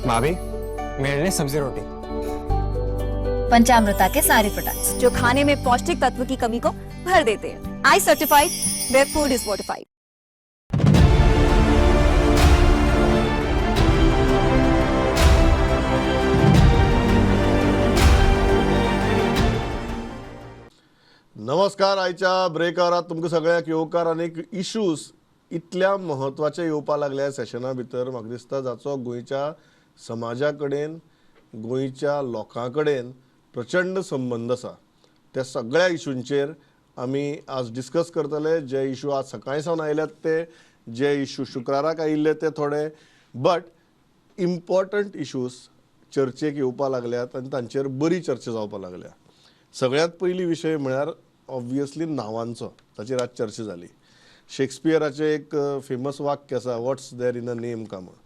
भाभी, मेरे लिए सब्जी रोटी। पंचामृता के सारे प्रोडक्ट्स जो खाने में पौष्टिक तत्व की कमी को भर देते हैं। I certified, where food is fortified. नमस्कार. आयच्या ब्रेकारात तुमकां सगळ्यांक येवकार. आनीक इश्यूज इतल्या म्हत्वाचे येवपा लागल्या सेशना भितर, म्हाका दिसता जाचो गोंयच्या समाजा कडेन, गोंयच्या लोकां कडेन प्रचंड संबंद आसा. त्या सगळ्या इशूंचेर आमी आज डिस्कस करतले. जे इशू आज सकाळी सावन आयल्यात ते, जे इशू शुक्राराक आयिल्ले ते थोडे, बट इम्पॉर्टंट इशूज चर्चेक येवपा लागल्यात आनी तांचेर बरी चर्चा जावपा लागल्या. सगळ्यांत पयली विशय म्हळ्यार ऑब्वियसली नांवांचो, ताचेर आज चर्चा जाली. शेक्सपियराचें एक फेमस वाक्य आसा, what's there in a name का म्हूण.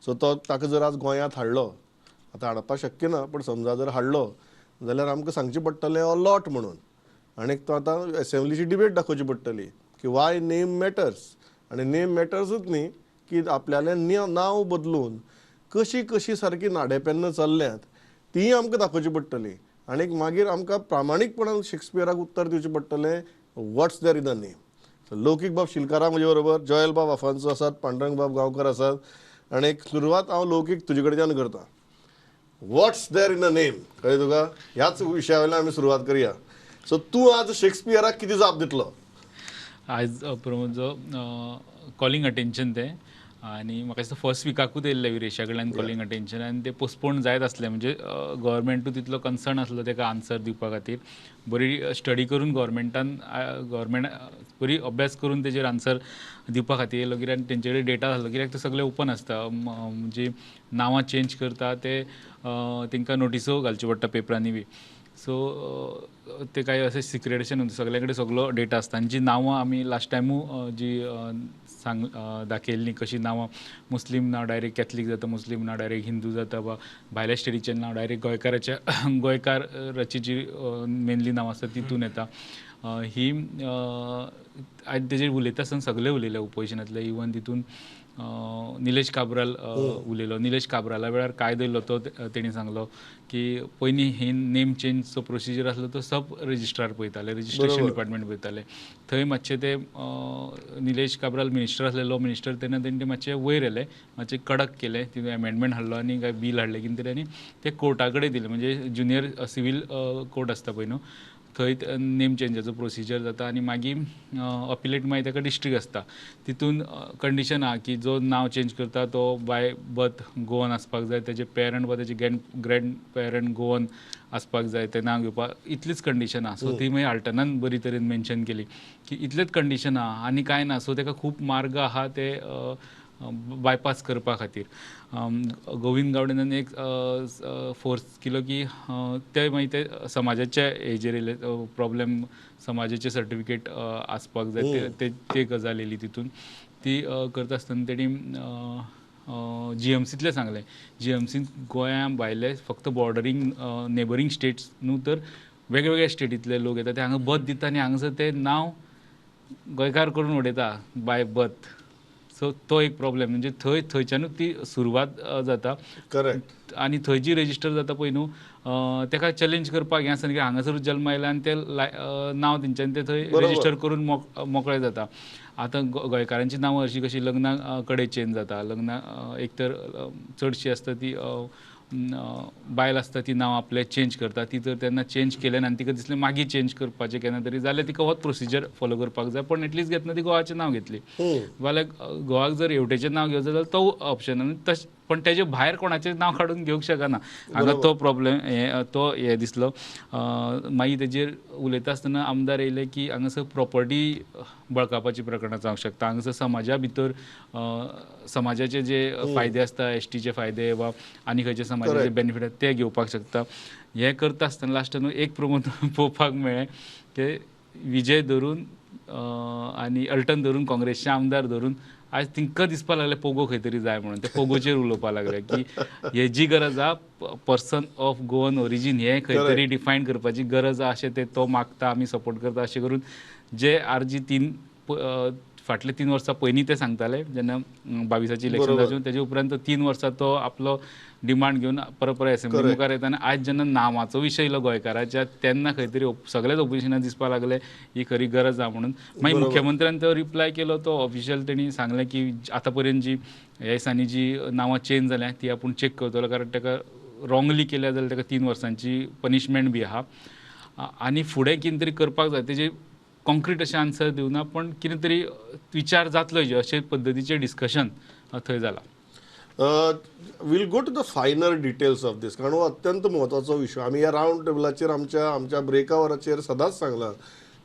सो तो ताका जर आज गोंयांत हाडलो, आतां हाडपाक शक्य ना, पूण समजा जर हाडलो जाल्यार आमकां सांगचें पडटलें अ लॉट म्हणून. आनी तो आतां एसेंब्लीची डिबेट दाखोवची पडटली की वाय नेम मॅटर्स. आनी नेम मॅटर्सूच न्ही की आपल्यालें नांव बदलून कशी कशी सारकी नाडेपेन्नां चल्ल्यांत तीय आमकां दाखोवची पडटली. आनी मागीर आमकां प्रामाणीकपणान शेक्सपियराक उत्तर दिवचें पडटलें, what's there in a name. So Loukik बाब शिलकारा म्हजे बरोबर, जॉयल बाब आफान्सो आसात, पांडुरंग बाब गांवकर आसात. आनी एक सुरवात हांव लौकीक तुजे कडच्यान करता. What's there in a name कळ्ळें तुका? ह्याच विशया वयल्यान आमी सुरवात करया. सो तूं आज शेक्सपियराक कितें जाप दितलो? आयज प्रमोद कॉलिंग अटेन्शन तें, आनी म्हाका दिसता फर्स्ट विकाकूच येयल्लें विरेशा कडल्यान कॉलिंग अटेन्शन, आनी तें पोस्टपोन जायत आसलें. म्हणजे गव्हर्मेंटूय तितलो कन्सर्न आसलो ताका आन्सर दिवपा खातीर. बरी स्टडी करून गव्हर्मेंटान, गव्हर्मेंट बरी अभ्यास करून तेजेर आन्सर दिवपा खातीर येयलो, कित्याक तेंचे कडेन डेटा आसलो, कित्याक ते सगळे ओपन आसता. म्हणजे नांवां चेंज करता ते तांकां नोटिसो घालच्यो पडटा पेपरांनी बी. सो ते कांय अशें सिक्रेट अशें न्हू, सगल्या कडेन सगलो डेटा आसता. आनी जी नांवां आमी लास्ट टायमूय जी सांग दाखयल्लीं, कशीं नांवां मुस्लीम नांव डायरेक्ट कॅथलीक जाता, मुस्लीम नांव डायरेक्ट हिंदू जाता, वा भायल्या स्टेटीचें नांव डायरेक्ट गोंयकाराच्या गोंयकाराची जी मेनली नांव आसता तितून येता. ही आयज तेजेर उलयता आसतना सगळे उलयले ओपोजिशनांतले, इवन तितून निलेश काब्राल उलयलो. निलेश काब्राला वेळार कायदो येयलो तो तेणी सांगलो की पयलीं ही नेम चेंजचो प्रोसिजर आसलो तो सब रजिस्ट्रार पळयताले, रजिस्ट्रेशन डिपार्टमेंट पळयताले. थंय मातशें ते निलेश काब्राल मिनिस्टर आसले, लॉ मिनिस्टर, तेन्ना तेणी ते मातशें वयर येयले, मातशें कडक केलें, तितून एमेंडमेंट हाडलो आनी काय बील हाडलें कितें तरी, आनी ते कोर्टा कडेन दिलें. म्हणजे ज्युनियर सिवील कोर्ट आसता पळय न्हू, थंय नेम चेंजाचो प्रोसिजर जाता. आनी मागीर अपिलेट मागीर ताका डिस्ट्रिक्ट आसता, तितून कंडिशन आहा की जो नांव चेंज करता तो बाय बर्थ गोवन आसपाक जाय, तेजे पेरंट वा तेजे ग्रँड पेरंट गोवन आसपाक जाय तें नांव घेवपाक, इतलीच कंडिशन आहा. सो ती मागीर आल्टनान बरी तरेन मेन्शन केली की इतलेच कंडिशन आहा आनी कांय ना. सो ताका खूब मार्ग आहा ते बायपास करपा खातीर. गोविंद गावडेन एक फोर्स केलो की ते मागीर ते समाजाचे हेजेर येयले प्रॉब्लेम, समाजाचे सर्टिफिकेट आसपाक जाय, ते गजाल येयली तितून. ती करता आसतना तेणी जीएमसींतलें सांगलें, जीएमसींत गोंया भायले फक्त बॉर्डरींग नेबरींग स्टेट्स न्हू तर वेगवेगळ्या स्टेटींतले लोक येता, ते हांगा बर्थ दिता आनी हांगासर ते नांव गोंयकार करून उडयता बाय बर्थ. सो तो एक प्रॉब्लेम, म्हणजे थंय थंयच्यानूच ती सुरवात जाता. करेक्ट. आनी थंय जी रजिस्टर जाता पळय न्हू ताका चॅलेंज करपाक हें आसना की हांगासरूच जल्म आयला आनी ते नांव तेंच्यांनी तें थंय रजिस्टर करून मोकळें जाता. आतां गोंयकारांची नांवां अशी कशी लग्ना कडेन चेंज जाता, लग्ना एक तर चडशी आसता ती बायल आसता ती नांव आपलें चेंज करता, ती तर तेन्ना चेंज केलें ना आनी तिका दिसलें मागीर चेंज करपाचें केन्ना तरी जाल्यार तिका होच प्रोसिजर फॉलो करपाक जाय, पण एटलिस्ट घेतना ती गोवाचें नांव घेतली. जाल्यार गोवाक जर हेवटेचें नांव घेवचें जाल्यार तो ऑप्शन, आनी तशें पण तेजे भायर कोणाचें नांव काडून घेवंक शकना, हांगा तो प्रॉब्लेम हे तो हे दिसलो. मागीर तेजेर उलयता आसतना आमदार येयले की हांगासर प्रॉपर्टी बळकावपाची प्रकरणां जावंक शकता, हांगासर समाजा भितर समाजाचे जे फायदे आसता, एसटीचे फायदे वा आनी खंयचे समाजाचे बेनिफीट आसता ते घेवपाक शकता. हें करता आसतना लास्टान एक प्रमोद पळोवपाक मेळ्ळें की विजय धरून आनी अल्टन धरून काँग्रेसचे आमदार धरून आज तिंका दिसपाक लागले पोगो खंय तरी जाय म्हणून, ते पोगोचेर उलोवपाक लागले की हेजी गरज आहा, पर्सन ऑफ गोवन ओरिजीन हें खंय तरी डिफायन करपाची गरज आहा, अशें ते तो मागता, आमी सपोर्ट करता, अशें करून जे आरजी 3 फाटले 3 वर्सां पयलीं ते सांगताले जेन्ना 22 इलेक्शन जावन तेजे उपरांत 3 वर्सां तो आपलो डिमांड घेवन परत परत एसेंब्ली मुखार येता. आनी आयज जेन्ना नांवाचो विशय येयलो गोंयकाराच्या तेन्ना खंय तरी सगळेच ओपोजिशनाक दिसपाक लागले ही खरी गरज आहा म्हणून. मागीर मुख्यमंत्र्यान तो रिप्लाय केलो, तो ऑफिशियल तेणी सांगलें की आतां पर्यंत जी ह्या दिसांनी जी नांवां चेंज जाल्या ती आपूण चॅक करतलो, कारण ताका रॉंगली केल्या जाल्यार ताका 3 वर्सांची पनिशमेंट बी आहा आनी फुडें कितें तरी करपाक जाय. तेजे कॉन्क्रीट अशें आन्सर दिवना पण कितें तरी विचार जातलो हेजेर अशे पद्दतीचें डिस्कशन थंय जाला. We'll go to the finer details of this, कारण हो अत्यंत म्हत्वाचो विशय. आमी ह्या रावंड टेबलाचेर आमच्या आमच्या ब्रेकावराचेर सदांच सांगलां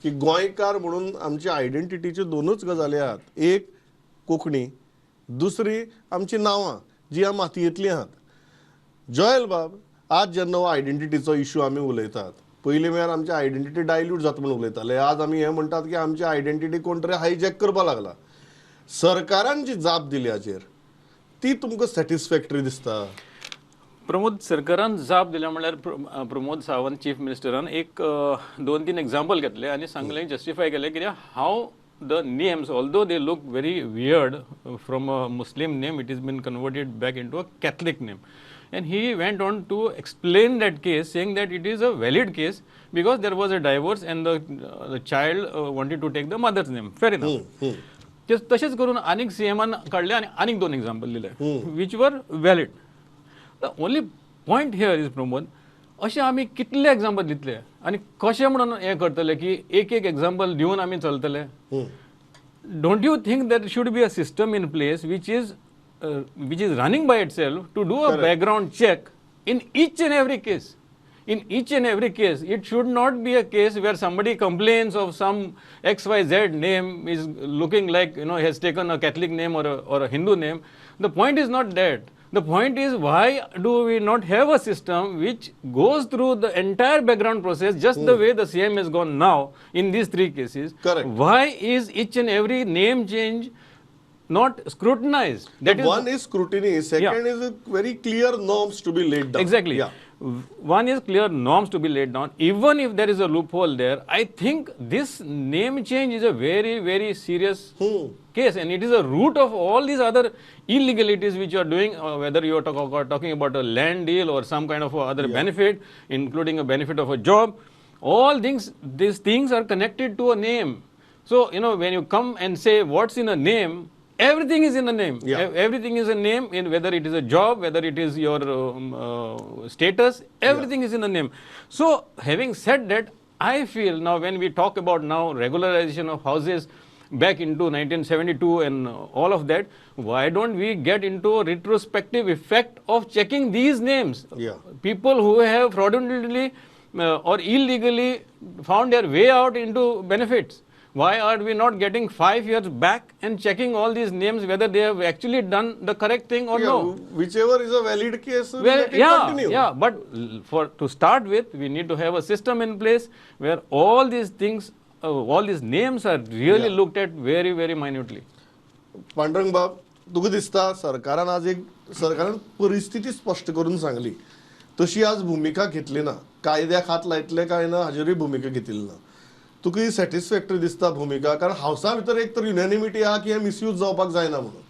की गोंयकार म्हणून आमची आयडेंटिटीच्यो दोनूच गजाली आहात, एक कोंकणी, दुसरी आमची नांवां जी ह्या मातयेंतलीं आहात. जॉयल बाब, आज जेन्ना हो आयडेंटिटीचो इशू आमी उलयतात, पयलीं म्हळ्यार आमची आयडेंटिटी डायल्यूट जाता म्हूण उलयताले, आज आमी हें म्हणटात की आमची आयडेंटिटी कोण तरी हायजॅक करपाक लागला. सरकारान जी जाप दिली हाचेर ती तुमकां सॅटिस्फॅक्टरी दिसता? प्रमोद, सरकारान जाप दिल्या म्हणल्यार प्रमोद सावंत चीफ मिनिस्टरान एक 2-3 एग्जाम्पल घेतले आनी सांगलें, जस्टिफाय केलें कित्याक how the names, although they look very weird, from a Muslim name it is been converted back into a Catholic name. And he went on to explain that case, saying that it is a valid case because there was a divorce and the child wanted to take the mother's name. Fair enough. तशेंच करून आनीक सीएमान काडले आनी आनीक 2 example दिले which were valid. The only point here is Pramod, अशें आमी कितले एग्जाम्पल दितले आनी कशें म्हणून हें करतले की एक एक एग्जाम्पल दिवन आमी चलतले? Don't you think there should be a system in place which is running by itself to do a background check in each and every case? In each and every case, it should not be a case where somebody complains of some XYZ name is looking like, you know, has taken a Catholic name or a Hindu name. The point is not that. The point is, why do we not have a system which goes through the entire background process just the way the CM has gone now in these 3 cases? Correct. Why is each and every name change not scrutinized? That is, one is scrutiny, second is very clear norms to be laid down. Exactly. Yeah. One is clear norms to be laid down. Even if there is a loophole there, I think this name change is a very, very serious case, and it is a root of all these other illegalities which you are doing, whether you are talking about a land deal or some kind of other benefit, including a benefit of a job. All things, these things are connected to a name. So, you know, when you come and say what's in a name, everything is in a name. Yeah. Everything is a name, in whether it is a job, whether it is your status, everything is in a name. So, having said that, I feel now when we talk about now regularization of houses back into 1972 and all of that, why don't we get into a retrospective effect of checking these names? Yeah. People who have fraudulently or illegally found their way out into benefits. Why are we not getting 5 years back and checking all these names whether they have actually done the correct thing or no? Whichever is a valid case, well, let it continue. Yeah, but for to start with, we need to have a system in place where all these things, all these names are really looked at very, very minutely. Pandurang बाब, तुका दिसता सरकारान आज एक सरकारान परिस्थिती स्पश्ट करून सांगली, तशी आज भुमिका घेतली ना, कायद्याक हात लायतले काय ना हाजेरूय भुमिका घेतली ना. तुका ही सॅटिस्फॅक्टरी दिसता भुमिका? कारण हावसा भितर एक तर युनॅनिमिटी आहा की हें मिसयूज जावपाक जायना म्हणून.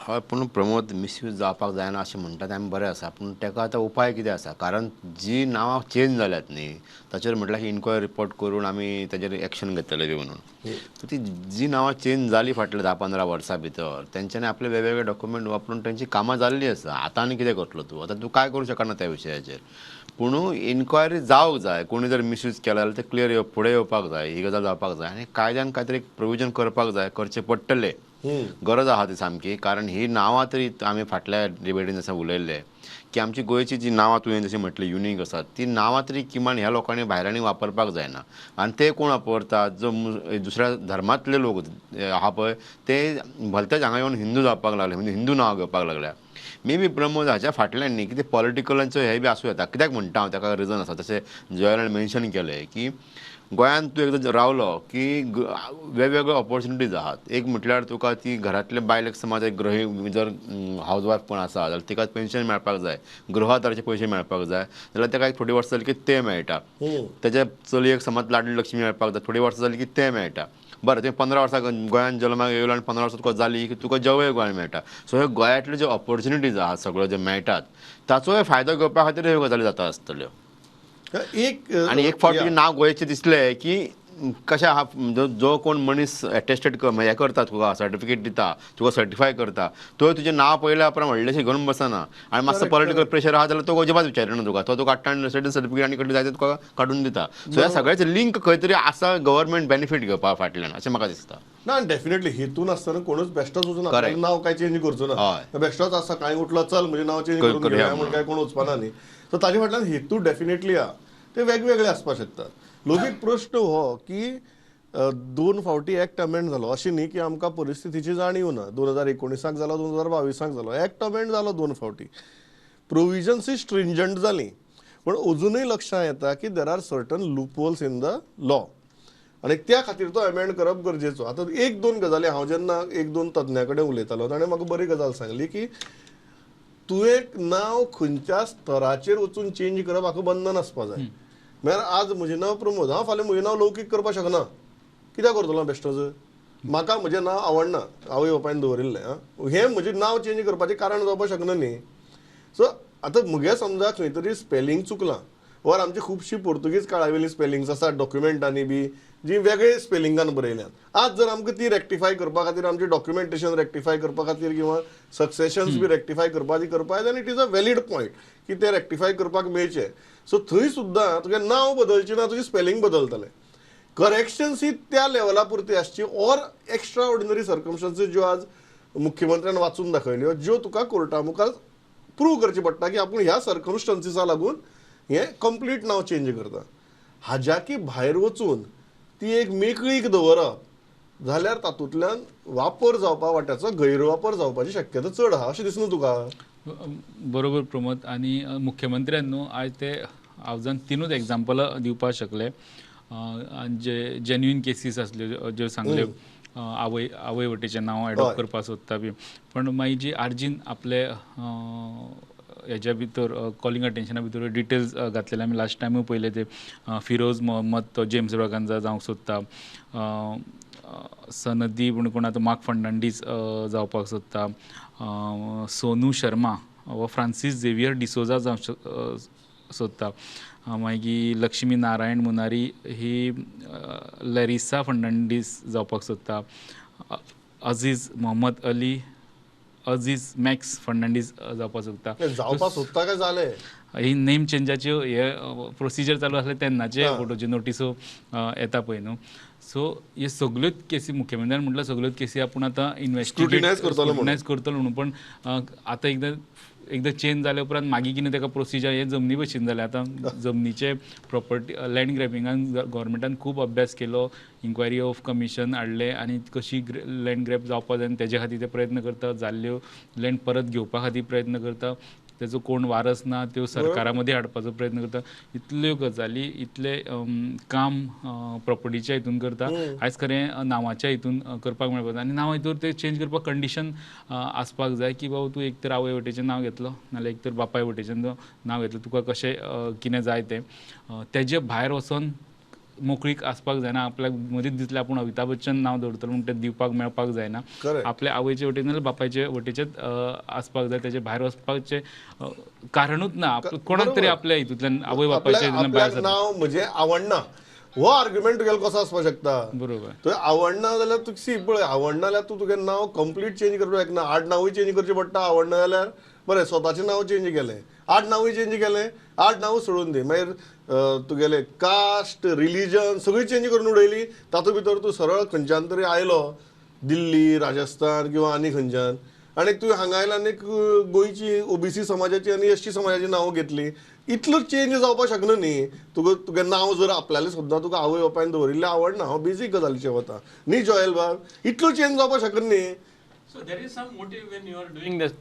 हय, पूण प्रमोद, मिसयूज जावपाक जायना अशें म्हणटा तें आमी बरें आसा, पूण ताका आतां उपाय कितें आसा? कारण जी नांवां चेंज जाल्यात न्ही ताचेर म्हटल्यार इन्क्वायरी रिपोर्ट करून आमी ताजेर एक्शन घेतले बी म्हणून. सो ती जी नांवां चेंज जाली फाटल्या 10-15 वर्सां भितर, तेंच्यांनी आपले वेगवेगळे डॉक्युमेंट वापरून तेंची कामां जाल्लीं आसा. आतां आनी कितें करतलो तूं? आतां तूं कांय करूं शकना त्या विशयाचेर. पूण इन्क्वायरी जावंक जाय, कोणी जर मिसयूज केला जाल्यार तें क्लियर फुडें येवपाक जाय, ही गजाल जावपाक जाय आनी कायद्यान कांय तरी प्रोविजन करपाक जाय, करचें पडटलें, गरज आहा ती सामकी. कारण ही नांवां तरी आमी फाटल्या डिबेटीन जशें उलयल्ले की आमची गोंयची जी नांवां तुवें जशें म्हटलें युनीक आसात, ती नांवां तरी किमान ह्या लोकांनी भायल्यांनी वापरपाक जायना. आनी ते कोण वापरतात? जो दुसऱ्या धर्मांतले लोक आहा पळय ते भलतेच हांगा येवन हिंदू जावपाक लागले, म्हणजे हिंदू नांवां घेवपाक लागल्या. मे बी प्रमोद हाच्या फाटल्यान न्ही कितें पॉलिटिकलांचो हे बी आसूं येता. कित्याक म्हणटा हांव ताका रिजन आसा, तशें जॉयलान मेन्शन केलें की गोंयांत तूं एकदां रावलो की वेगवेगळ्यो ऑपॉर्चुनिटीज आहात. एक म्हटल्यार तुका ती घरांतले बायलेक समज एक गृह जर हावज वायफ कोण आसा जाल्यार तिका पेन्शन मेळपाक जाय, गृहाधाराचे पयशे मेळपाक जाय, जाल्यार ताका एक थोडी वर्सां जाली की तें मेळटा. तेज्या चलयेक समज लाडली लक्ष्मी मेळपाक जाय, थोडी वर्सां जाली की तें मेळटा. बरें, तुवें 15 वर्सां गोंयान जल्माक येयलो आनी 15 वर्सां तुका जाली की तुका जवळ गोंयान मेळटा. सो ह्यो गोंयांतल्यो ज्यो ऑपॉर्च्युनिटीज आहा सगळ्यो ज्यो मेळटात ताचोय फायदो घेवपा खातीर ह्यो गजाली जाता आसतल्यो. एक आनी एक फावट तुजें नांव गोंयचें दिसलें की कशें आहा, जो कोण मनीस एटेस्टेड हें करता, तुका सर्टिफिकेट दिता, तुका सर्टिफाय करता, तो तुजें नांव पळयल्या उपरांत व्हडलेशें घेवन बसना आनी मातसो पॉलिटिकल प्रेशर आहा जाल्यार तो अजिबात विचारिना तुका, तो तुका काडटा आनी रेसिडन्स सर्टिफिकेट आनी कडली जाय ते तुका काडून दिता. सो ह्या सगळ्याचें लिंक खंय तरी आसा गव्हर्मेंट बेनिफीट घेवपा फाटल्यान अशें म्हाका दिसता. ना, डेफिनेटली हेतून आसतना कोणूच बेश्टोच वचून आपलें नांव काय चेंज करचो ना. बेश्टोच आज सकाळीं उठलो चल म्हजें नांव चेंज करून घेवया म्हूण काय कोण वचपाना न्ही. सो ताजे फाटल्यान हेतू डेफिनेटली आहा, ते वेगवेगळे आसपाक शकतात. लोकीक प्रश्न हो की 2 फावटी एक्ट अमेंड जालो, अशें न्ही की आमकां परिस्थितीची जाणीव ना. 2019 जालो, 2022 जालो, एक्ट अमेंड जालो 2 फावटी, प्रोविजन्सूय स्ट्रिंजंट जालीं, पूण अजुनूय लक्षांत येता की there are certain loopholes in the law आनी त्या खातीर तो अमेंड करप गरजेचो. आतां 1-2 गजाली हांव जेन्ना 1-2 तज्ञा कडेन उलयतालो ताणें म्हाका बरी गजाल सांगली की तुवें नांव खंयच्या स्तराचेर वचून चेंज करप हाका बंधन आसपा जाय. म्हळ्यार आज म्हजें नांव प्रमोद, हांव फाल्यां म्हजें नांव लौकीक करपाक शकना, कित्याक करतलो बेश्टोच? म्हाका म्हजें नांव आवडना, आवय बापायन दवरिल्लें, हें म्हजें नांव चेंज करपाचें कारण जावपाक शकना न्ही. सो आतां म्हगे समजा खंय तरी स्पेलिंग चुकलां, वर आमची खुबशीं पोर्तुगीज काळावेलीं स्पेलिंग्स आसात डॉक्युमेंटांनी बी जी वेगळे स्पेलिंगान बरयल्यात, आज जर आमकां ती रेक्टिफाय करपा खातीर आमची डॉक्युमेंटेशन रेक्टिफाय करपा खातीर किंवा सक्सेशन्स बी रेक्टिफाय करपा करपा जाल्यार it is a valid point की ते रेक्टिफाय करपाक मेळचे. सो थंय सुद्दां तुगें नांव बदलचें ना, तुजें स्पेलिंग बदलतलें. करेक्शन्स ही त्या लेवला पुरती आसची ऑर एक्स्ट्रा ऑर्डिनरी सर्कमस्टन्सीस ज्यो आज मुख्यमंत्र्यान वाचून दाखयल्यो, ज्यो तुका कोर्टा मुखार प्रूव करचें पडटा की आपूण ह्या सर्कमस्टन्सीसा लागून हें कंप्लीट नांव चेंज करता. हाज्याकी भायर वचून ती एक मेकळीक दवरप जाल्यार तातूंतल्यान वापर जावपा वाट्याचो गैरवापर जावपाची शक्यता चड आहा अशें दिसना तुका? बरोबर प्रमोद. आनी मुख्यमंत्र्यान न्हू आयज ते हावजान 3 एग्जाम्पलां दिवपाक शकले, जे जेन्युइन केसीस आसल्यो ज्यो सांगल्यो, आवय आवय वटेचें नांव एडॉप्ट करपाक सोदता बी, पण मागीर जी आर्जीन आपले हेज्या भितर कॉलिंग अटेन्शना भितर डिटेल्स घातलेले आमी लास्ट टायमूय पळयले ते, फिरोज मोहम्मद तो जेम्स ब्रागांजा जावंक सोदता, सनदी म्हूण कोण आतां मार्क फर्नांडीस जावपाक सोदता, सोनू शर्मा वा फ्रांसीस झेवियर डिसोजा जावंक सोदता, मागीर लक्ष्मी नारायण मुनारी ही लॅरिसा फर्नांडीस जावपाक सोदता, अजीज मोहम्मद अली अजीज मॅक्स फर्नांडीस जावपाक सोदता. जावपाक सोदता काय जालें? ही नेम चेंजाच्यो हे प्रोसिजर चालू आसले तेन्नाचे फोटोच्यो नोटिसो येता पळय न्हू. सो हे सगळ्योच केसी मुख्यमंत्र्यान म्हटल्यार सगळ्योच केसी आपूण आतां इन्वेस्टिगेट स्क्रुटिनायज करतलो म्हणून, पण आतां एकदां एकदां चेंज जाल्या उपरांत मागीर कितें ताका प्रोसिजर हे जमनी भशेन जालें. आतां जमनीचे प्रॉपर्टी लँड ग्रॅबिंगान गव्हर्मेंटान खूब अभ्यास केलो, इन्क्वायरी ऑफ कमिशन हाडलें आनी कशी लँड ग्रॅब जावपा जाय आनी तेजे खातीर ते प्रयत्न करता, जाल्ल्यो लँड परत घेवपा खातीर प्रयत्न करता, तेजो कोण वारस ना त्यो सरकारा मदीं हाडपाचो प्रयत्न करता. इतल्यो गजाली इतलें काम प्रॉपर्टीच्या हितून करता, आयज खरें नांवाच्या हितून करपाक मेळपाक आनी नांवा हितून ते चेंज करपाक कंडिशन आसपाक जाय की बाबा तूं एक तर आवय वटेचें नांव घेतलो नाल्यार एक तर बापाय वटेचें नांव घेतलो, तुका कशें कितें जाय तें तेजे भायर वचोन मोकळीक आसपाक जायना. आपल्याक मदींच दिसलें आपूण अमिताभ बच्चन नांव दवरतलो म्हूण तें दिवपाक मेळपाक जायना, आपल्या आवयचे वटेन नाल्यार बापायचे वटेचेच आसपाक जाय, तेजे भायर वचपाचें कारणूच ना कोणाक तरी आपल्या हितूंतल्यान आवय बापायचे भायर नांव म्हजें आवडना हो आर्ग्युमेंट तुगेलो कसो आसपाक शकता? बरोबर, तुवें आवडना जाल्यार तुका सी पळय, आवडना जाल्यार तूं तुगेलें नांव कंप्लीट चेंज करपाक शकना, आडनांवूय चेंज करचें पडटा. आवडना जाल्यार बरें स्वताचें नांव चेंज केलें, आडनांवूय चेंज केलें, आडनांवूय सोडून दी, मागीर तुगेलें कास्ट रिलीजन सगळी चेंज करून उडयली, तातूंत भितर तूं सरळ खंयच्यान तरी आयलो दिल्ली राजस्थान किंवा आनी खंयच्यान, आनी तुवें हांगा आयलो आनी गोंयची ओबीसी समाजाची आनी एस टी समाजाची नांवां घेतली, इतलो चेंज जावपाक शकना न्ही. तुका तुगें नांव जर आपल्यालें सुद्दां तुका आवय बापायन दवरिल्लें आवडना, हांव बेजीक गजालीचेर वता न्ही जॉयल बाब, इतलो चेंज जावपाक शकना न्ही. So there is some motive when you are doing this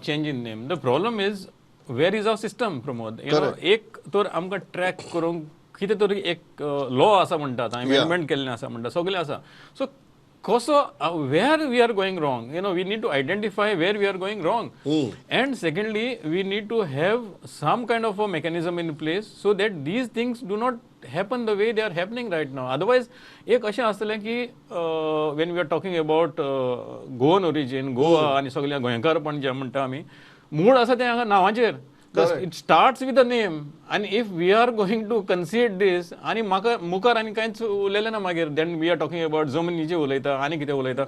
change in name. The problem is where is our system, Pramod? You know, एक तर आमकां ट्रॅक करूंक कितें तरी एक लॉ आसा म्हणटात, अमेंडमेंट केल्लें आसा म्हणटा, सगळें आसा. सो कसो where we are going wrong, you know, we need to identify where we are going wrong. And secondly we need to have some kind of a mechanism in place so that these things do not happen the way they are happening right now. Otherwise एक अशें आसतलें की when we are talking about Goan origin, Goa आनी सगळें गोंयकारपण जें म्हणटा आमी, मूळ आसा तें हांगा नांवाचेर. It starts with a name, आनी if we are going to concede this, आनी म्हाका मुखार आनी कांयच उरलेलें ना मागीर. Then we are talking about जमनीचें उलयता आनी कितें उलयता.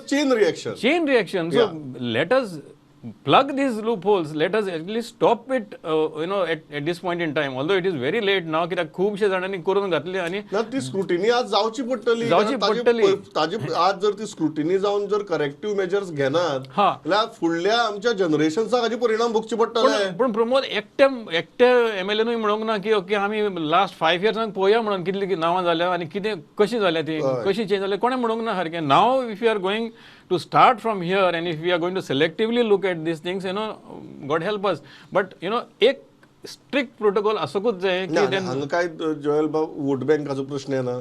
Chain reaction. Chain reaction. So let us plug these loopholes, let us at least stop it, you know, at this point in time, although it is very late now, कित्याक खुबशे जाणांनी करून घातले आनी ना ती स्क्रुटिनी आज जावची पडटली. जावची पडटली. ताजी आज जर ती स्क्रुटिनी जावन जर करेक्टिव्ह मेजर्स घेनात जाल्यार फुडल्या आमच्या जनरेशन्साक हाचे परिणाम भोगचे पडटले. पूण प्रमोद, एकटे एकटे एमएलएनूय म्हणूंक ना की ओके आमी लास्ट 5 इयर्सांक पळोवया म्हणून कितली नांवां जाल्या आनी कितें कशी जाल्या ती, कशी चेंज जाल्या, कोणें म्हणूंक ना सारकें. Now if you are going to start from here and if we are going to selectively look at these things, you know, God help us. But you know, एक strict protocol आसूंकच जाय की then हांगा काय Joel बाब vote बँकाचो प्रश्न येना.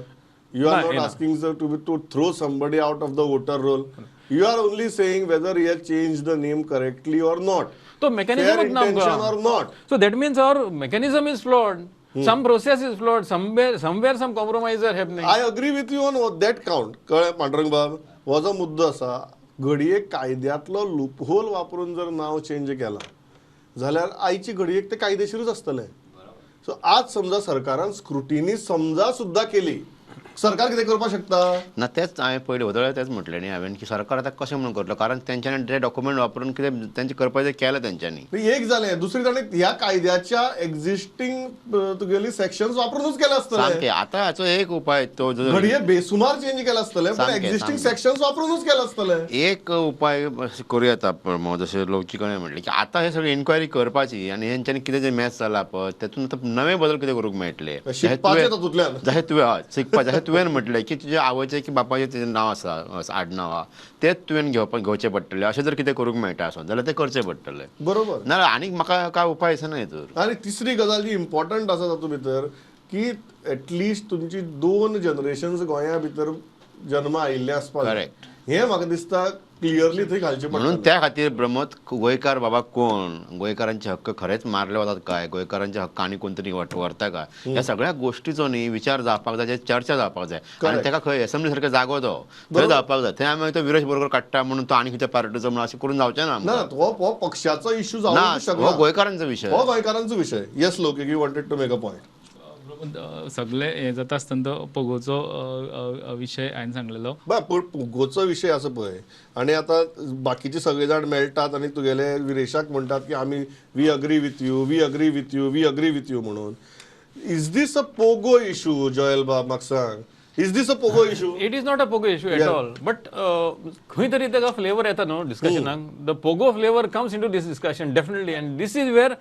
You are not asking sir to throw somebody out of the voter roll. You are only saying whether he has changed the name correctly or not. तो mechanism intention or not. So that means our mechanism is flawed. Some process is flawed. Somewhere some compromise are happening. I agree with you on that count. कळ्ळें पांडुरंग बाब, हो जो मुद्दो आसा, घडये कायद्यांतलो loophole वापरून जर नांव चेंज केलां जाल्यार आयची घडयेक तें कायदेशीरूच आसतलें. सो आज समजा सरकारान स्क्रुटिनी समजा सुद्दां केली, सरकार कितें करपाक शकता ना? तेच हांवें पयलीं वदळ तेच म्हटलें न्ही हांवें की सरकार आतां कशें म्हणून करतलो, कारण तेंच्यांनी ते डॉक्युमेंट वापरून कितें तेंचें करपाचें केलें तेंच्यांनी. एक जालें, दुसरी ताणें ह्या कायद्याच्या एक्झिस्टींग तुगेली सेक्शन्स वापरूनच केलें आसतलें. सामकें. आतां हाचो एक उपाय तो घडये बेसुमार चेंज केलें आसतलें, पण एक्झिस्टींग सेक्शन्स वापरूनच केलें आसतलें. एक उपाय करूं येता प्रमोद, जशें लवचीकणे म्हटलें की आतां हे सगळी इन्क्वायरी करपाची आनी हेंच्यांनी कितें जें मॅच जाला पळय तेतून आतां नवे बदल कितें करूंक मेळटले. शिकपाचें तातूंतल्यान. जशें तुवें हय शिकपाचें, जशें तुवें म्हटलें की तुज्या आवयचें की बापायचें तेजें नांव आसा, आडनांव आसा, तें तुवें घेवचें पडटलें. अशें जर कितें करूंक मेळटा आसत जाल्यार तें करचें पडटलें. बरोबर. ना आनीक म्हाका काय उपाय दिसना हितूर. आनी तिसरी गजाल जी इम्पॉर्टंट आसा तातूंत भितर की एटलिस्ट तुमची 2 जनरेशन्स गोंया भितर जन्मा आयिल्ले आसपाक. करेक्ट. हें म्हाका दिसता क्लियरली थंय घालचें पडटलें. म्हणून त्या खातीर प्रमोद, गोंयकार बाबा कोण, गोंयकारांचे हक्क खरेंच मारले वतात काय, गोंयकारांचे हक्क आनी कोण तरी व्हरता काय, ह्या सगळ्या गोश्टीचो न्ही विचार जावपाक जाय, चर्चा जावपाक जाय. आनी ताका खंय एसेंब्ली सारको जागो तो थंय जावपाक जाय. थंय आमी तो विरेश बोरकर काडटा म्हणून तो आनी खंयच्या पार्टीचो म्हणून अशें करून जावचें ना. ना, हो पक्षाचो इश्यू जावंक शकना, हो गोंयकारांचो विशय, हो गोंयकारांचो विशय. Yes Loki, you wanted to make a point. सगळे हें जाता आसतना तो पोगोचो विशय हांवें सांगलेलो. पूण पोगोचो विशय आसा पळय, आनी आतां बाकीचे सगळे जाण मेळटात आनी तुगेले विरेशाक म्हणटात की आमी we agree with you, we agree with you, we agree with you म्हणून. Is this a Pogo issue Joel बाब, म्हाका सांग, is this a Pogo issue? It is not a Pogo issue at all, but खंय तरी ताका flavour येता न्हू डिस्कशनाक. The Pogo flavour comes into this discussion definitely, and this is where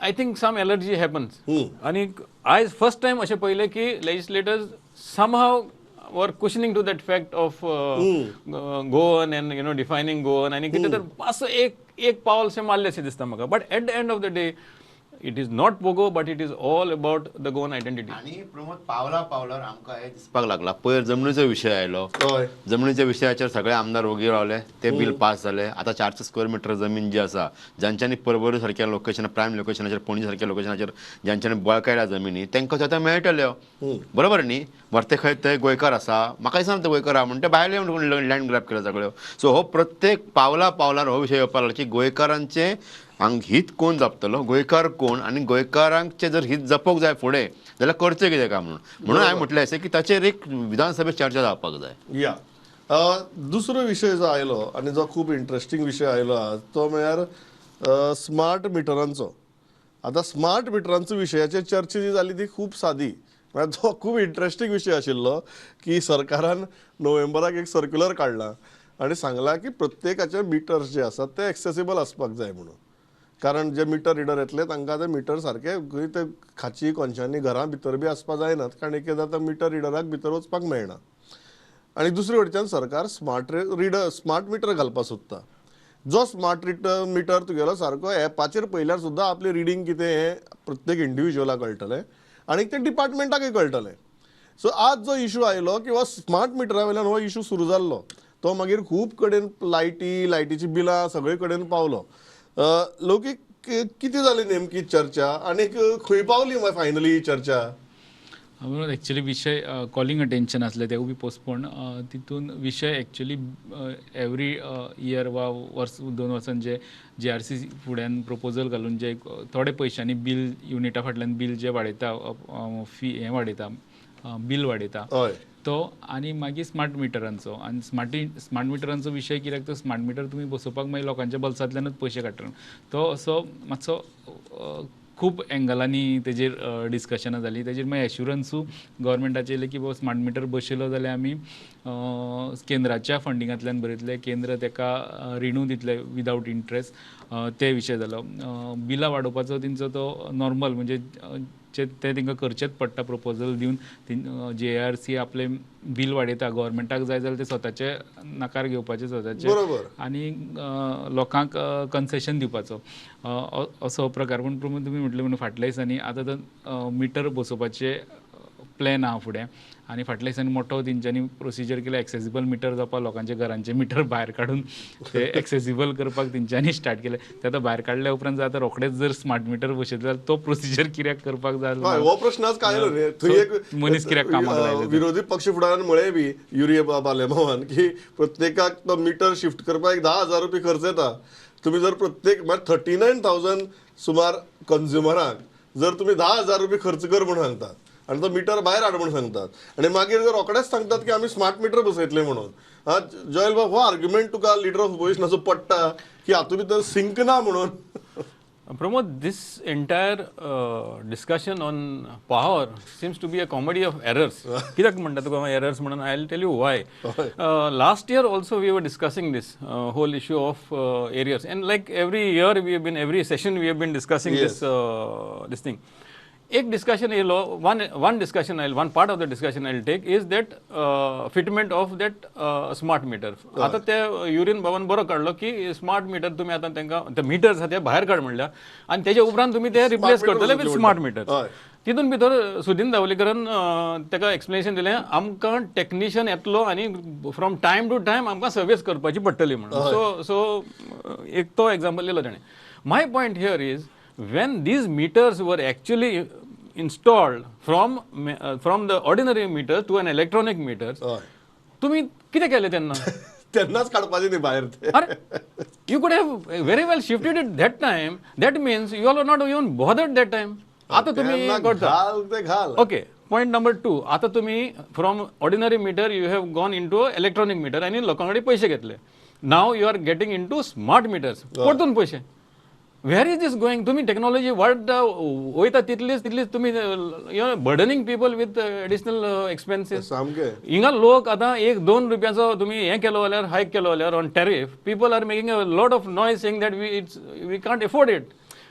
I think some allergy happens. आणि आयज first time अशें पळयलें की legislators somehow were questioning to that fact of Goan and you know defining Goan आनी कितें तर असो एक एक पावल अशें मारलें अशें दिसता म्हाका. But at the end of the day it is not Pogo, but it is all about the Goan identity. आनी प्रमोद, पावला पावलार आमकां हें दिसपाक लागला. पयर जमनीचो विशय आयलो, जमनीच्या विशयाचेर सगळे आमदार ओगी रावले, ते बील पास जाले. आतां 400 स्क्वेअर मिटर जमीन जी आसा, जांच्यांनी परवरी सारक्या लोकेशन, प्रायम लोकेशनाचेर, पणजे सारक्या लोकेशनाचेर जांच्यांनी बळकायल्या जमिनी, तांकां आतां मेळटल्यो. बरोबर न्ही? व्हरते खंय ते गोंयकार आसा, म्हाका दिसना ते गोंयकार आहा म्हण ते भायले लँड ग्रॅब केल्या सगळ्यो. सो हो प्रत्येक पावला पावलार हो विशय येवपाक लागला की गोंयकारांचें हांग हित कोण जपतलो, गोंयकार कोण, आनी गोंयकारांचें जर हित जपोवंक जाय फुडें जाल्यार करचें कितें काय म्हणून. म्हणून हांवें म्हटलें अशें की ताचेर एक विधानसभेत चर्चा जावपाक जाय. या दुसरो विशय जो आयलो आनी जो खूब इंट्रस्टींग विशय आयलो आज, तो म्हळ्यार स्मार्ट मिटरांचो. आतां स्मार्ट मिटरांचो विशयाचेर चर्चा जी जाली ती खूब सादी, म्हळ्यार तो खूब इंट्रस्टींग विशय आशिल्लो की सरकारान नोव्हेंबराक एक सर्क्युलर काडला आनी सांगलां की प्रत्येकाचे मिटर्स जे आसात ते एक्सेसिबल आसपाक जाय म्हणून. कारण जे मिटर रिडर येतले तांकां ते मिटर सारके खंय ते खाची कोनशांनी घरां भितर बी आसपाक जायनात, कारण एक एकदां आतां मिटर रिडराक भितर वचपाक मेळना. आनी दुसरे वटेच्यान सरकार स्मार्ट रिडर, स्मार्ट मिटर घालपाक सोदता. जो स्मार्ट मिटर तुगेलो सारको एपाचेर पळयल्यार सुद्दां आपलें रिडींग कितें हें प्रत्येक इंडिविज्युअलाक कळटलें आनी तें डिपार्टमेंटाकय कळटलें. सो आज जो इशू आयलो किंवा स्मार्ट मिटरा वयल्यान हो इशू सुरू जाल्लो, तो मागीर खूब कडेन लायटीची बिलां सगळे कडेन पावलो. लौकीक, कितें जाली नेमकी चर्चा आनी खंय पावली फायनली ही चर्चा? एक्चुअली विशय कॉलिंग अटेन्शन आसलें, तेवूय बी पोस्टपोन. तितून विशय एक्चुअली एवरी इयर वा वर्स 2 वर्सां जे जीआरसी फुड्यान प्रपोजल घालून जे थोडे पयशांनी बील युनिटा फाटल्यान बील जे वाडयता, फी हें वाडयता, बील वाडयता तो, आनी मागीर स्मार्ट मिटरांचो. आनी स्मार्ट मिटरांचो विशय कित्याक तो स्मार्ट मिटर तुमी बसोवपाक मागीर लोकांच्या बल्सांतल्यानूच पयशे काडटले. तो असो मातसो खूब एंगलांनी तेजेर डिस्कशनां जालीं. तेजेर मागीर एश्युरन्सूय गव्हर्मेंटाचें येयलें की बाबा स्मार्ट मिटर बसयलो जाल्यार आमी केंद्राच्या फंडिंगांतल्यान बरयतले, केंद्र तेका रिणूय दितले विदावट इंट्रस्ट. ते विशय जालो. बिलां वाडोवपाचो तेंचो तो नॉर्मल म्हणजे ते तांकां करचेंच पडटा प्रपोजल दिवन जीआरसी आपलें बील वाडयता. गव्हर्मेंटाक जाय जाल्यार ते स्वताचे नाकार घेवपाचे स्वताचे आनी लोकांक कन्सेशन दिवपाचो असो प्रकार. पूण प्रमोद तुमी म्हटलें म्हणून फाटल्या दिसांनी आतां तर मिटर बसोवपाचे प्लॅन आहा फुडें, आनी फाटल्या दिसांनी मोठो तेंच्यांनी प्रोसिजर केलो एक्सेसिबल मिटर जावपाक, लोकांच्या घरांचे मिटर भायर काडून ते एक्सेसिबल करपाक तेंच्यांनी स्टार्ट केलें. ते आतां भायर काडल्या उपरांत आतां रोखडेच जर स्मार्ट मिटर बसयतले जाल्यार तो प्रोसिजर कित्याक करपाक जाय, हो प्रश्न आज काय आयलो. मनीस कित्याक कामाक लायले? विरोधी पक्ष फुडारान म्हळें बी युरी बालेमावान की प्रत्येकाक तो मिटर शिफ्ट करपाक 10,000 रुपये खर्च येता. तुमी जर प्रत्येक म्हळ्यार 39,000 सुमार कंज्युमरांक जर तुमी 10,000 रुपये खर्च कर म्हणून सांगतात आनी तो मिटर भायर हाड म्हणून सांगतात आनी मागीर जर रोखडेच सांगतात की आमी स्मार्ट मिटर बसयतले म्हणून. हा जॉयल बाब, हो आर्ग्युमेंट तुका लिडर ऑफ ओपोजिशनाचो पडटा की हातूंत भितर सिंक ना म्हणून? Pramod, this entire discussion on power seems to be a comedy of errors. कित्याक म्हणटा तुका एरर्स म्हणून? I will tell you why. Last year also we were discussing this whole issue of arrears, and like every year we have been, every session we have been discussing this this thing. एक discussion येयलो, one discussion I one part of the discussion I take is that fitment of that smart meter. आतां ते urine बाबान बरो काडलो की smart meter तुमी आतां तांकां ते मिटर्स आसा ते भायर काड म्हणल्या आनी तेजे उपरांत तुमी ते रिप्लेस करतले विथ स्मार्ट मिटर. तितून भितर सुदीन दावलीकरान ताका एक्सप्लेनेशन दिलें, आमकां टॅक्निशियन येतलो आनी फ्रॉम टायम टू टायम आमकां सर्वीस करपाची पडटली म्हणून. सो सो एक तो एग्जाम्पल दिलो ताणें. My point here is when these meters were actually installed from the ordinary meter to an electronic meter, तुम्ही कितें केलें तेन्ना? तेन्नाच काडपाचें न्ही भायर. अरे, you could have very well shifted it that time. That means you all are not even bothered that time. आतां तुमी करता. ओके, पॉयंट नंबर 2, आतां तुमी from ordinary meter you have gone into electronic meter आनी लोकां कडेन पयशे घेतले. Now you are getting into smart meters, परतून पयशे. Where is this going? तुम्ही टेक्नॉलॉजी वाडटा वयता तितलीच तितलीच तुमी you are burdening people with additional expenses. सामकें हिंगा लोक आतां 1-2 रुपयांचो तुमी हें केलो जाल्यार, हायक केलो जाल्यार on tariff, people are making a lot of noise saying that we can't afford it.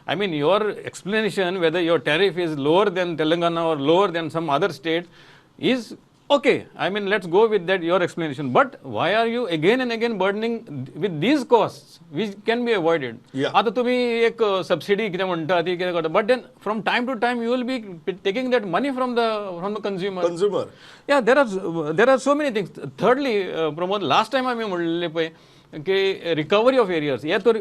I mean your explanation whether your tariff is lower than Telangana or lower than some other state is okay. I mean, let's go with that, your explanation. But why are you again and again burdening with these costs which can be avoided? आता तुम्ही एक subsidy कितें म्हणटा ती कितें करता, but then from time to time you will be taking that money from the consumer. Consumer. Yeah, there are so many things. Thirdly, Pramod, last time आमी म्हणलें पळय की रिकवरी ऑफ एरियर्स, हे तर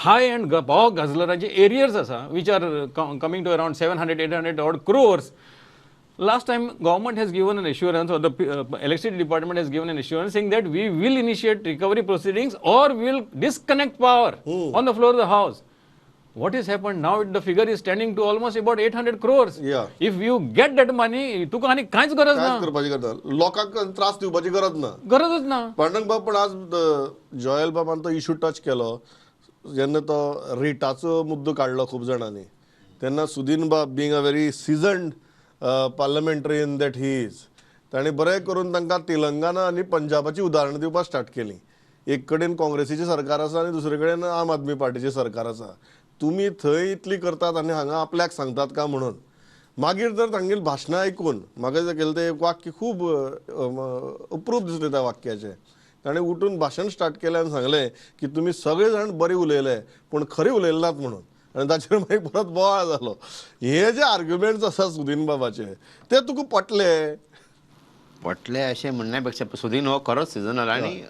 हाय एंड भाव गाजलराचे एरियर्स आसा which are coming to around 700-800 odd crores. Last time government has given an assurance, or the electricity department has given an assurance saying that we will initiate recovery proceedings or we will disconnect power on the floor of the house. What has happened now? The figure is standing to almost about 800 crores. Yeah. If you get that money, तुका आनी कांयच गरज ना, करपाची गरज ना, लोकांक त्रास दिवपाची गरज ना, गरजच ना. पांडुरंग बाब, पण आज जॉयल बाबान तो इशू टच केलो जेन्ना तो रेटाचो मुद्दो काडलो खूब जाणांनी, तेन्ना सुदीन बाब being a very seasoned parliamentarian that he is, ताणें बरें करून तांकां तेलंगाना आनी पंजाबाची उदाहरणां दिवपाक स्टार्ट केली. एक कडेन काँग्रेसीचें सरकार आसा आनी दुसरे कडेन आम आदमी पार्टीचें सरकार आसा. तुमी थंय इतली करतात आनी हांगा आपल्याक सांगतात का म्हणून. मागीर जर तांगेली भाशणां आयकून म्हाका केलें तें एक वाक्य खूब अप्रूप दिसलें त्या वाक्याचें. ताणें उठून भाशण स्टार्ट केलें आनी सांगलें की तुमी सगळे जाण बरें उलयले पूण खरें उलयले नात म्हणून, आनी ताचेर मागीर परत बोवाळ जालो. हे जे आर्ग्युमेंट्स आसा सुदीन बाबाचे ते तुका पटले? पटले अशें म्हणण्या पेक्षा सुदीन हो खरोच सिजनल आनी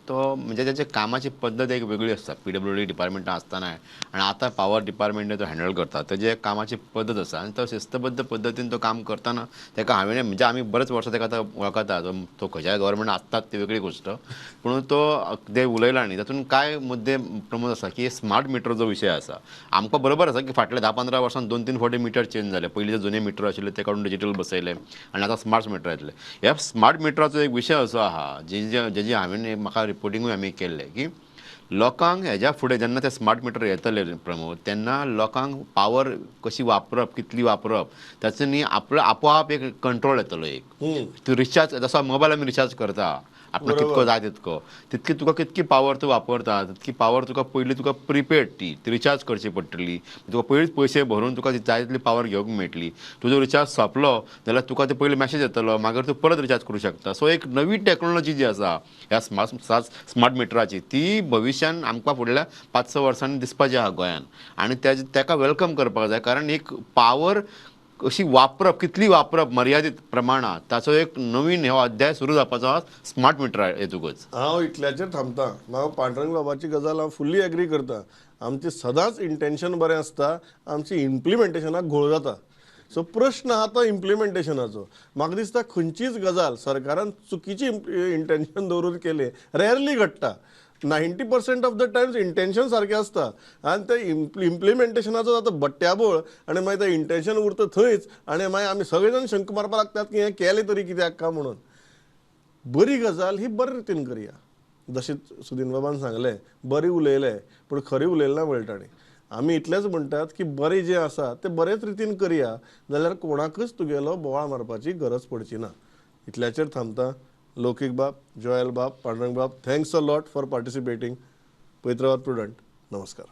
तो म्हणजे त्याच्या कामाची पद्दत एक वेगळी आसता. PWD डिपार्टमेंटान आसतना आनी आतां पावर डिपार्टमेंट तो हँडल करता, तेजे कामाची पद्दत आसा आनी तो शिस्तबद्ध पद्दतीन तो काम करतना ताका हांवें म्हणजे आमी बरेच वर्सां ताका आतां वळखता. तो खंयच्या गव्हर्मेंट आसतात ती वेगळी गोश्ट, पूण तो ते उलयला न्ही तातूंत कांय मुद्दे प्रमोद आसा की स्मार्ट मिटर जो विशय आसा आमकां बरोबर आसा की फाटल्या 10-15 वर्सां 2-3 फावटी मिटर चेंज जाले. पयलीं जे जुने मिटर आशिल्ले ते काडून डिजिटल बसयले आनी आतां स्मार्ट मिटर येतले. ह्या स्मार्ट मिटराचो एक विशय असो आहा जेजी हांवें म्हाका रिपोर्टिंगूय आमी केल्लें की लोकांक हेज्या फुडें जेन्ना ते स्मार्ट मिटर येतले प्रमोद तेन्ना लोकांक पावर कशी वापरप कितली वापरप ताचो न्ही आपलो आपोआप एक कंट्रोल येतलो. एक तूं रिचार्ज जसो मोबायल आमी रिचार्ज करता आपलो कितको जाय तितको तितकी तुका कितकी पावर तूं वापरता तितकी पावर तुका पयलीं तुका प्रिपेड ती रिचार्ज करची पडटली. तुका पयलींच पयशे भरून तुका जाय तितली पावर घेवंक मेळटली. तुजो रिचार्ज सोंपलो जाल्यार तुका ते पयलीं मॅसेज येतलो, मागीर तूं परत रिचार्ज करूं शकता. सो एक नवी टॅक्नोलॉजी जी आसा ह्या स्मार्ट मिटराची ती भविश्यान आमकां फुडल्या 5-6 वर्सांनी दिसपाची आहा गोंयान आनी ताका welcome करपाक जाय. कारण एक पावर कशी वापरप कितली वापरप मर्यादीत प्रमाणात ताचो एक नवीन हो अध्याय सुरू जावपाचो आसा स्मार्ट मिटर येतकच. हांव इतल्याचेर थांबता. म्हाका पांडुरंग बाबाची गजाल हांव फुल्ली एग्री करता. आमचें सदांच इंटेन्शन बरें आसता, आमची इम्प्लिमेंटेशनाक घोळ जाता. सो प्रश्न आहा तो इम्प्लिमेंटेशनाचो. म्हाका दिसता खंयचीच गजाल सरकारान चुकीची इंटेन्शन दवरून केलें रेरली घडटा. 90% ऑफ the times intention सारकें आसता आनी ते इम्प्लिमेंटेशनाचो जाता बट्ट्याबोळ आनी मागीर तें इंटेन्शन उरता थंयच आनी मागीर आमी सगळे जाण शंक मारपाक लागतात की हें केलें तरी कित्याक काय म्हणून. बरी गजाल ही बरे रितीन करया, जशें सुदीन बाबान सांगलें बरें उलयलें पूण खरें उलयलें ना म्हणटा ताणें. आमी इतलेंच म्हणटात की बरें जें आसा तें बरेच रितीन करया जाल्यार कोणाकच तुगेलो बोवाळ मारपाची गरज पडची ना. इतल्याचेर थांबता. लौकीक बाब, जोयल बाब, पांडुरंग बाब, thanks a lot for participating. पळयत रावात प्रुडंट. नमस्कार.